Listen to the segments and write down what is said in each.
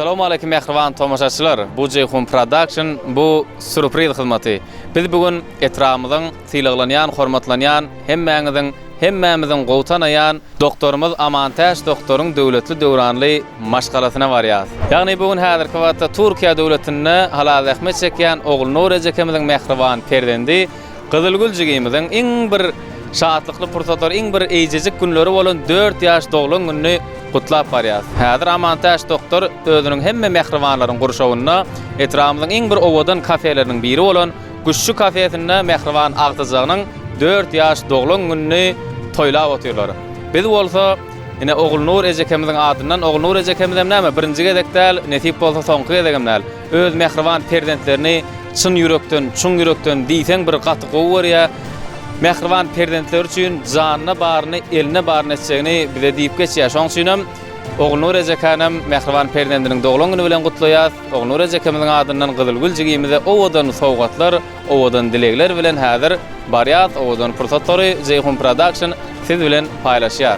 Essalawmaleýkim mähriban tomaşaçylar! Bu Jeýhun Production, bu sýurpriz hyzmaty. Biz bu gün etrabymyzyň sylaglanýan, hormatlanýan, hemmäňiziň, hemmämiziň gowy tanaýan doktorymyz Amantäç doktoryň döwletli-döwranly maşgalasyna barýas. Ýagny bu gün häzirki wagtda Türkiýe döwletinde halal zähmet çekýän Ogulnur ejekemiziň mähriban perzendi Gyzylgül jigimiziň iň bir şatlykly pursatlary, iň bir eýjejik günleri bolan dört ýaş doglan gününi gutlap barýas. Häzir Amantäç doktor özüniň hemme mähribanlaryň gurşawynda etrabymyzyň iň bir owadan kafeleriniň biri bolan Guşçy kafesinde mähriban agtyjagynyň dört ýaş doglan gününi toýlap otyrlar. Biz bolsa ine Ogulnur ejekemiziň adyndan, Ogulnur ejekemizem näme birinji gezek däl, nesip bolsa soňky gezegem däl, öz mähriban perzentlerini çyn ýürekden, çuň ýürekden diýseň bir gaty gowy görýär. Mähriban perzentleri üçin janyna baryny, eline baryny etjegini bize diýip geçýär. Şonuň üçinem Ogulnur ejekänem mähriban perzendiniň doglan güni bilen gutlaýas. Ogulnur ejekemiziň adyndan Gyzylgül jigimize owadan sowgatlar, owadan dilegler bilen häzir barýas. Owadan pursatlary Jeýhun Production siz bilen paýlaşýar.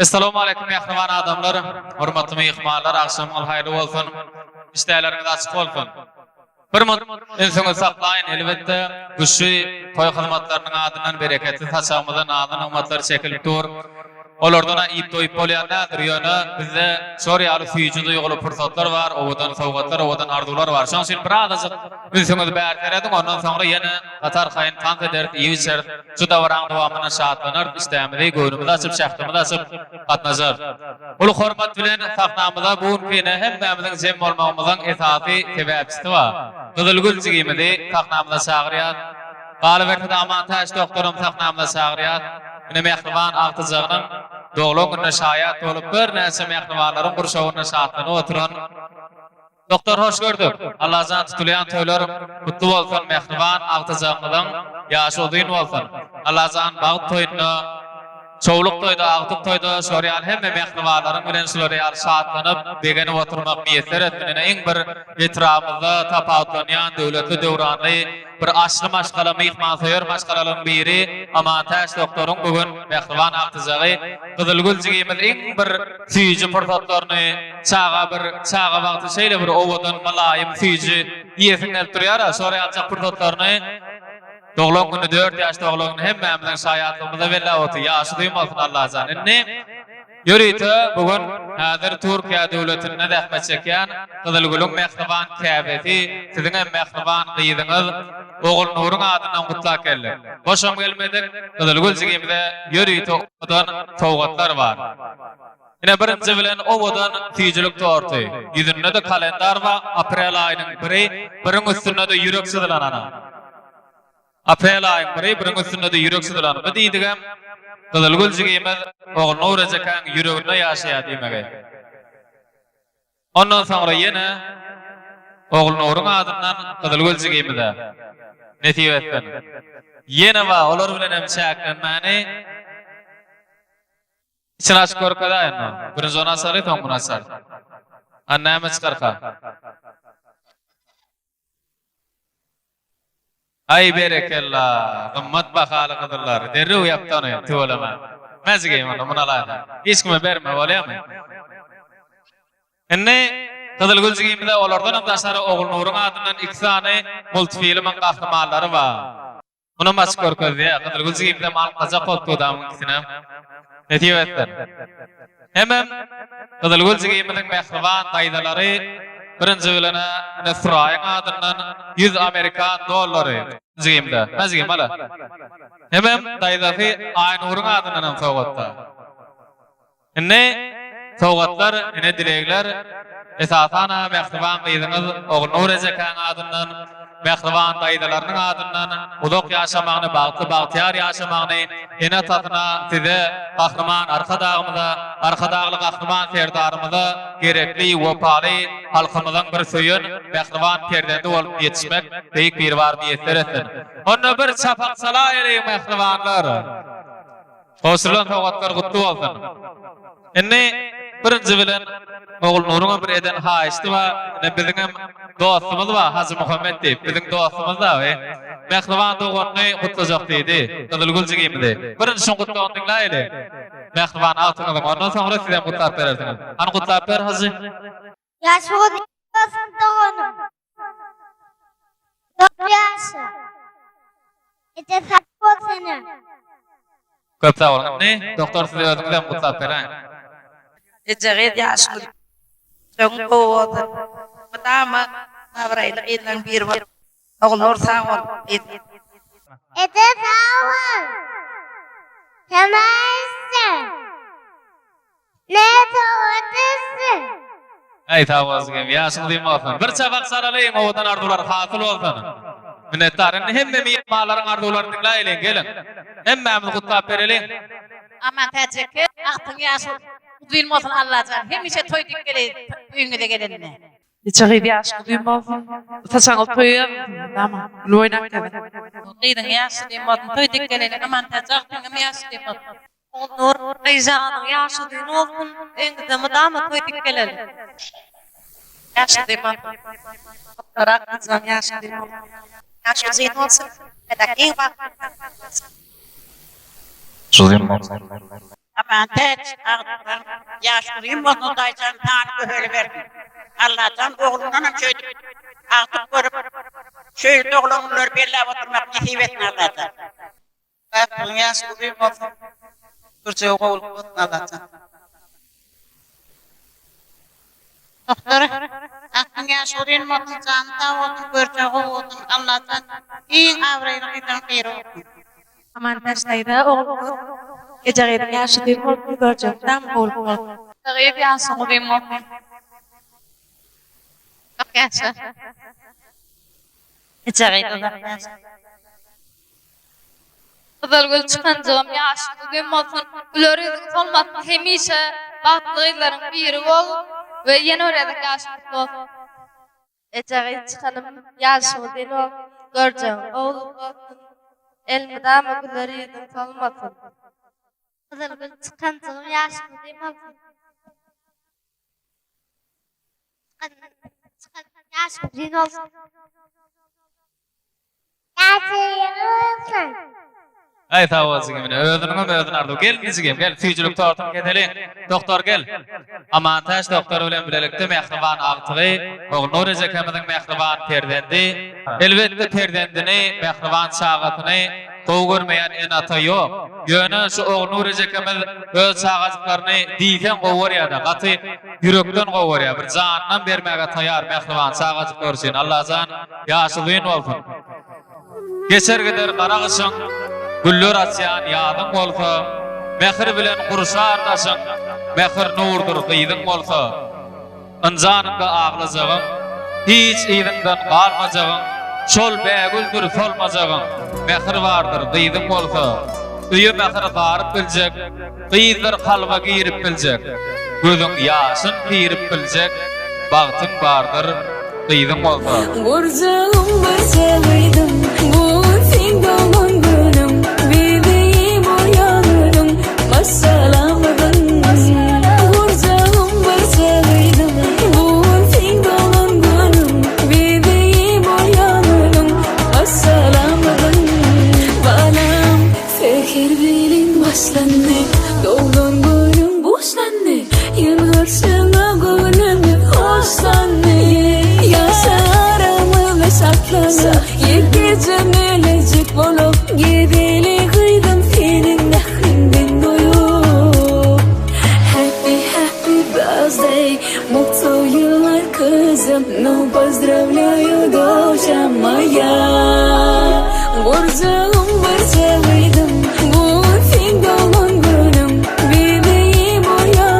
Essalamu aleýkum mähriban adamlar, hormatly myhmanlar, agşamyňyz haýyrly bolsun, işdäleriňiz açyk bolsun. Bir munt ünsüňizi saklaýyn, elbetde, Guşy toý hyzmatlarynyň adyndan bereketli saçagymyza nazy-nygmatlar çekilip dur. Olardan-a iýip doýup bolýan däldir, ýöne bizde şor ýaly süýji duýguly pursatlar bar, owadan sowgatlar, owadan arzuwlar bar. Şonuň üçin birazajyk ünsüňizi bäri serediň, ondan soňra ýene gaty arkaýyn tans ederis, iýip-içeris. Şu dabaraň dowamynda şatlanarys, işdämizi, göwnümizi açyp, şähdimizi açyp gatnaşarys. Uly hormat bilen sahnamyza bu günki ine hemmämiziň jem bolmagymyzyň esasy sebäpçisi bar. Gyzylgül jigimizi sahnamyza çagyrýas. Galyberse-de Amantäç doktoram sahnamyza çagyrýas. Ine mähriban agtyjagynyň doglan gününe şaýat bolup birnäçe mähribanlaryň gurşawynda şatlanyp oturan Doktor hoş gördük. Allajan tutulýan toýlar gutly bolsun mähriban agtyjagyňyzyň ýaşy uzyn bolsun. Allajan bagt toýunda çowluk toýda agtyk toýda şular ýaly hemme mähribanlaryň bilen şular ýaly şatlanyp begenip oturmak miýesser etsin ine iň bir etrabymyzda tapawutlanýan döwletli döwranly bir aşly maşgala myhmansöýer maşgalalaryň biri Amantäç doktoryň bu gün mähriban agtyjagy Gyzylgül jigimiz iň bir süýji pursatlaryny çaga bir çaga wagty şeýle bir owadan mylaýym süýji iýesiň gelip durýara şor ýaljak pursatlaryny doglan güni dört ýaş doglan güni hemmämiziň şaýatlygymyzda belläp otyr ýaşy uzyn bolsun Allajan indi ýörite bu gün häzir Türkiýe döwletinde zähmet çekýän Gyzylgülüň mähriban käbesi siziňem mähriban gyzyňyz Ogulnuryň adyndan gutlap geldik boşam gelmedik Gyzylgül jigimize ýörite owadan sowgatlar bar. Ine birinji bilen owadan süýjülik torty. Ýüzünde-de kalendar bar, aprel aýynyň biri, biriň üstünde-de ýürek çyzylan ana. Aprel aýyň biri, biriň üstünde-de ýürek çyzylan. Bu diýdigem Gyzylgül jigimiz Ogulnur ejekäň ýüreginde ýaşaýar diýmegi. Ondan soňra ýene Ogulnuryň adyndan Gyzylgül jigimize nesip etsin. Ýene bar, olar bilen hem çäklenmäni içini açyp görkezäý indi. Birinji ony açaly, soň muny açarys. Hany näme çykarka? Aý berekella, gymmat bahaly gyzyllar. Derrew ýapdy ony, tüweleme. Mä jigim onda muny alaý sen. Hiç kime berme, bolýamy? Indi Gyzylgül jigimize olardanam daşary Ogulnuryň adyndan iki sany multfilmiň gahrymanlary bar. Munam açyp görkezýär. Gyzylgül jigimizem alkajak bolup dur dagyň ikisinem. Nesip etsin. Hemem Gyzylgül jigimiziň mähriban daýzalary birinji bilen-ä ine Suraýyň adyndan ýüz amerikan dollary jigimize. Hä jigim ala. Hemem daýzasy Aýnuryň adyndanam sowgatda. Indi sowgatlar, ine dilegler, esasan-a mähriban gyzyňyz Ogulnur ejekäň adyndan, mähriban daýzalarynyň adyndan uzak ýaşamagyny, bagtly, bagtyýar ýaşamagyny ene-atasyna, size, Gahryman Arkadagymyza, Arkadagly Gahryman Serdarymyza gerekli, wepaly, halkymyzyň bir söýen, mähriban perzendi bolup ýetişmek Beýik Biribar miýesser etsin. Onda bir çapak çalaýalyň mähribanlar! Gowşurylan sowgatlar gutly bolsun. Indi birinji bilen Ogulnuryňam bir eden haýyşdy bar. Ine biziňem dostumyz bar Hajy Muhammet diýip. Biziň dostumyz dagy. Mähriban doganyny gutlajak diýdi. Gyzylgül jigimizi. Birinji şuň gutlagyny diňläýeli. Mähriban agtyňyzyň. Ondan soňra sizem gutlap berersiňiz. Hany gutlap ber Hajy. Ýaşy uzyn bolsun doganym. Uzak ýaşa. Eje sag bol senem. Köp sag boluň. Indi doktor siz özüňiz hem gutlap beräýiň. Eje gyz ýaşy uzyn öň gowy bolsun. Mydama abraýly gyzlaň biri bol. Ogulnur sag bol gyz. Eje sag bol. Semaýsy. Ne sowatysy. Äý sag bol jigim, ýaşyň uzyn bolsun. Bir çapak çalalyň, owadan arzuwlar hasyl bolsun. Minnetdar. Indi hemme myhmanlaryň arzuwlaryny diňläýeliň, geliň. Hemmämiz gutlap bereliň. Amantäç eke, agtyň ýaşy uzyn bolsun Allajan hemişe toý dik geleý öýüňize gelende. Niçe gyz ýaşy uzyn bolsun. Saçagyňyz toýa ýazylsyn mydama. Gülüp oýnap geziň. Gyzyň ýaşy uzyn bolsun toý dik geleýin Amantäç agtyňam ýaşy uzyn bolsun. Ogulnur gyzjagazyň ýaşy uzyn bolsun, öýüňizde mydama toý dik geleli. Ýaşy uzyn bolsun. Gutlarak gyzlaň ýaşy uzyn bolsun. Ýaşy uzyn bolsun. Dünýädäki iň bagtly ynsan bolsun. Ýaşy uzyn bolsun. Amantäç agtyklaň ýaşy uzyn bolsun Hudaýjan sany köpelibersin. Allajan oglundanam şeýdip agtyk görüp şeýle doglan günleri belläp oturmak nesip etsin Allajan. Bagtyň ýaşy uzyn bolsun Dürjegi gowulyk bolsun Allajan. Doktor Bagtyň ýaşy uzyn bolsun jany sag bolsun görjegi gowy bolsun Allajan iň abraýly gyzlaň biri bolsun. Amantäç daýza Ogulnur eje gyzyň ýaşy uzyn bolsun görjegi mydama gowulyk bolsun. Gyz ýaşyň uzyn bolsun. Uzak ýaşa. Eje gyz uzak ýaşa. Gyzylgül çykanjygym ýaşyň uzyn bolsun, güler ýüzüň solmasyn hemişe bagtly gyzlaryň biri bol we ýene bir gezek ýaşyň gutly bolsun. Eje gyz çykanym ýaşyň uzyn bolsun, görjegiň gowulyk bolsun, elmydama güler ýüzüň solmasyn. Gyzylgül çykanjygym ýaşyň uzyn bolsun. Ýaşyň uzyn bolsun. Aý sag bol jigim ine özüniňem özüne arzuw gel indi jigim gel süýjülik tortuny keseliň doktor gel Amantäç doktor bilen bilelikde mähriban agtygy Ogulnur ejekemiziň mähriban perzendi elbetde perzendini mähriban çagasyny gowy görmeýän ene-ata ýok ýöne şu Ogulnur ejekemiz öz çagajyklaryny diýseň gowy görýädä gaty ýürekden gowy görýär bir janynam bermäge taýar mähriban çagajyklary üçin Allajan Ýaşy uzyn bolsun. Geçer gider gara gyşyň, Güller açýan ýazyň bolsa, Mähir bilen gurşar daşyň, Mähir nurdur gyzyň bolsa. Ynjanyňda aglajagyň, Hiç yzyňdan galmajagyň, Şol bägüldir solmajagyň, Mähir bardyr gyzyň bolsa. Öýe mähir garyp biljek, Gyzdyr kalba girip biljek, Gözüň ýaşyn sirip biljek Bagtyň bardyr gyzyň bolsa. Gurjagym barça gyzym Bu gün seň doglan günüň Bebeğim bolýan günüň Maşgalamyzyň Gurjagym barça gyzym Bu gün seň doglan günüň Bebeğim bolýan günüň Maşgalamyzyň Balam Säher bilen başlandy, doglan günüň buşlandy, Ýylgyrşyňa göwnümiz hoşlandy. Ýaşa aramyzda şatlanyp, ýekeje melejik bolup, Gezeli gyzym seniň mähriňden doýup. Happy happy birthday, mutlu ýyllar gyzym, Nu pozdravlýaýu doça moýa. Gurjagym barça gyzym, bu gün seň doglan günüň, Bebeğim bolýa.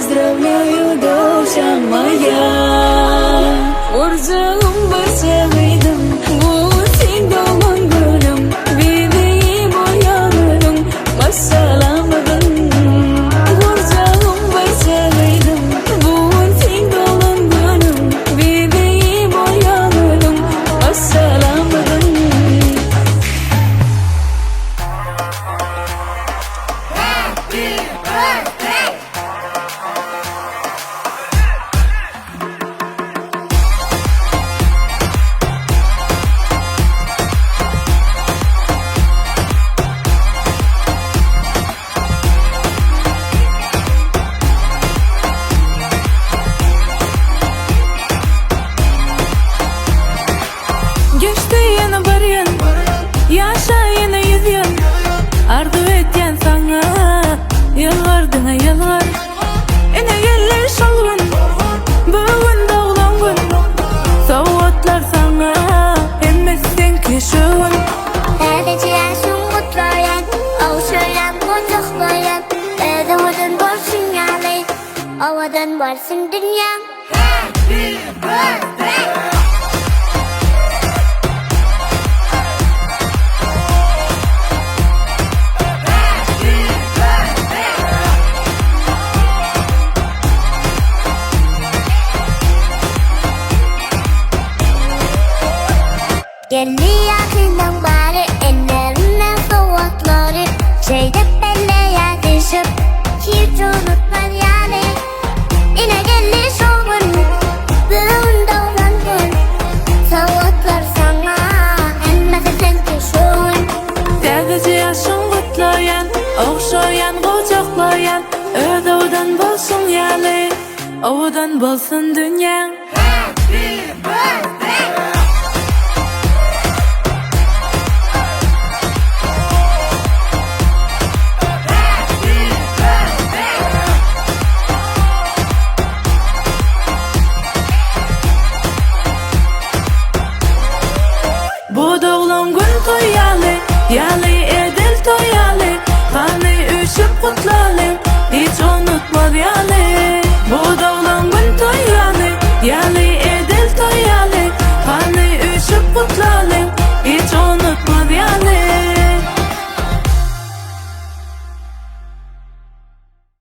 Поздравляю, доча моя. Gurjagym barjagyydym, bu seň doglan günüň, Bezegi bolýan günüň, maşgalamyzyň. Gurjagym barjagyydym, bu seň doglan günüň, Bezegi bolýan günüň, maşgalamyzyň. Geçdi ýene bir ýyl, Ýaşa ýene ýüz ýyl, Arzuw etýän saňa, Ýylgyr diňe ýylgyr. Ine geldi şol gün, Bu gün doglan gün, Sowgatlar saňa, Hemmesi seňki şu gün. Täzeçe ýaşyň gutlaýan, Ogşaýan, gujaklaýan, Öz owadan bolşuň ýaly, Owadan bolsun dünýäň. Happy birthday! Geldi ýakyndan bary, Ellerinden sowgatlary, Şeýdip belleýär düşüp, Hiç unutmaz ýaly. Ine geldi şo gün, Bu gün doglan gün, Sowgatlar saňa, Hemmesi seňki şu gün. Täzeje ýaşyň gutlaýan, Ogşaýan, gujaklaýan, Öz owadan bolşuň ýaly, Owadan bolsun dünýäň. Happy birthday! Bu doglan gün toý ýaly, Ýaly edil toý ýaly, Hany üýşüp gutlalyň, Hiç unutmaz ýaly.